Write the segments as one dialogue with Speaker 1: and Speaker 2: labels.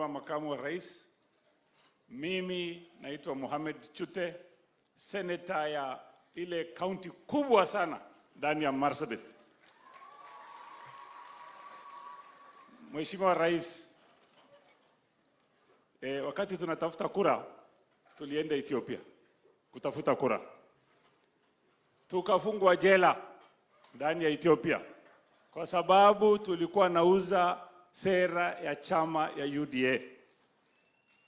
Speaker 1: Mheshimiwa Makamu wa Rais. Mimi naitwa Mohamed Chute, seneta ya ile kaunti kubwa sana ndani ya Marsabit. Mheshimiwa Rais, wakati tunatafuta kura tulienda Ethiopia kutafuta kura, tukafungwa jela ndani ya Ethiopia kwa sababu tulikuwa nauza sera ya chama ya UDA.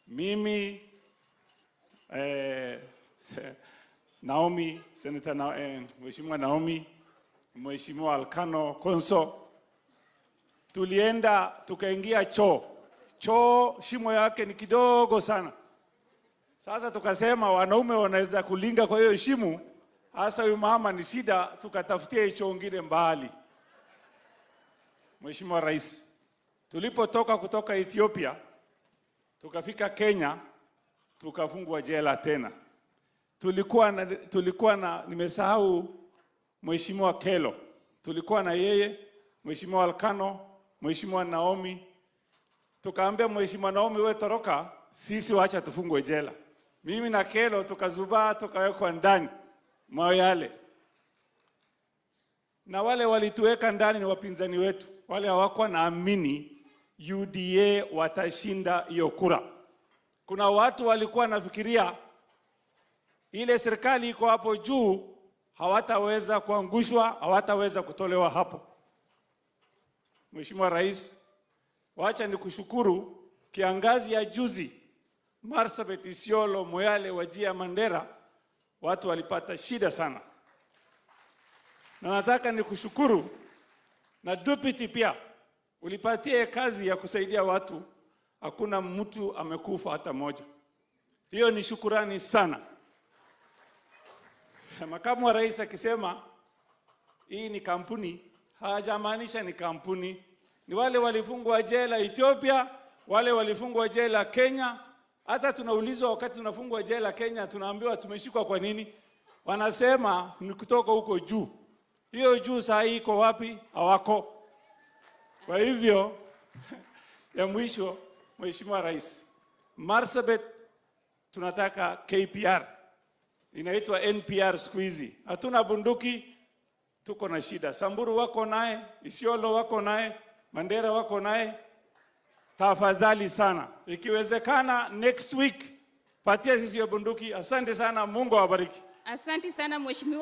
Speaker 1: Mimi Naomi, Senator na, Mheshimiwa Naomi, Mheshimiwa Alkano Konso, tulienda tukaingia choo. Choo shimo yake ni kidogo sana. Sasa tukasema wanaume wanaweza kulinga kwa hiyo shimo, hasa huyu mama ni shida, tukatafutia choo ngine mbali. Mheshimiwa Rais, tulipotoka kutoka Ethiopia tukafika Kenya tukafungwa jela tena. Tulikuwa na nimesahau Mheshimiwa Kelo, tulikuwa na yeye, Mheshimiwa Alkano, Mheshimiwa Naomi. Tukaambia Mheshimiwa Naomi, wewe toroka, sisi wacha tufungwe jela. Mimi na Kelo tukazubaa, tukawekwa ndani Moyale, na wale walituweka ndani ni wapinzani wetu, wale hawakuwa naamini UDA watashinda hiyo kura. Kuna watu walikuwa nafikiria ile serikali iko hapo juu hawataweza kuangushwa, hawataweza kutolewa hapo. Mheshimiwa Rais, wacha nikushukuru. Kiangazi ya juzi Marsabit, Isiolo, Moyale, Wajir, Mandera, watu walipata shida sana, na nataka nikushukuru na deputy pia ulipatia kazi ya kusaidia watu, hakuna mtu amekufa hata moja. Hiyo ni shukurani sana. Makamu wa Rais akisema hii ni kampuni, hajamaanisha ni kampuni. Ni wale walifungwa jela Ethiopia, wale walifungwa jela Kenya. Hata tunaulizwa wakati tunafungwa jela Kenya, tunaambiwa tumeshikwa kwa nini? Wanasema ni kutoka huko juu. Hiyo juu saa hii iko wapi? Hawako. Kwa hivyo ya mwisho, Mheshimiwa Rais, Marsabit tunataka KPR, inaitwa NPR siku hizi. Hatuna bunduki, tuko na shida. Samburu wako naye, Isiolo wako naye, Mandera wako naye. Tafadhali sana, ikiwezekana next week patia sisi hiyo bunduki. Asante sana, Mungu awabariki.
Speaker 2: Asante sana Mheshimiwa.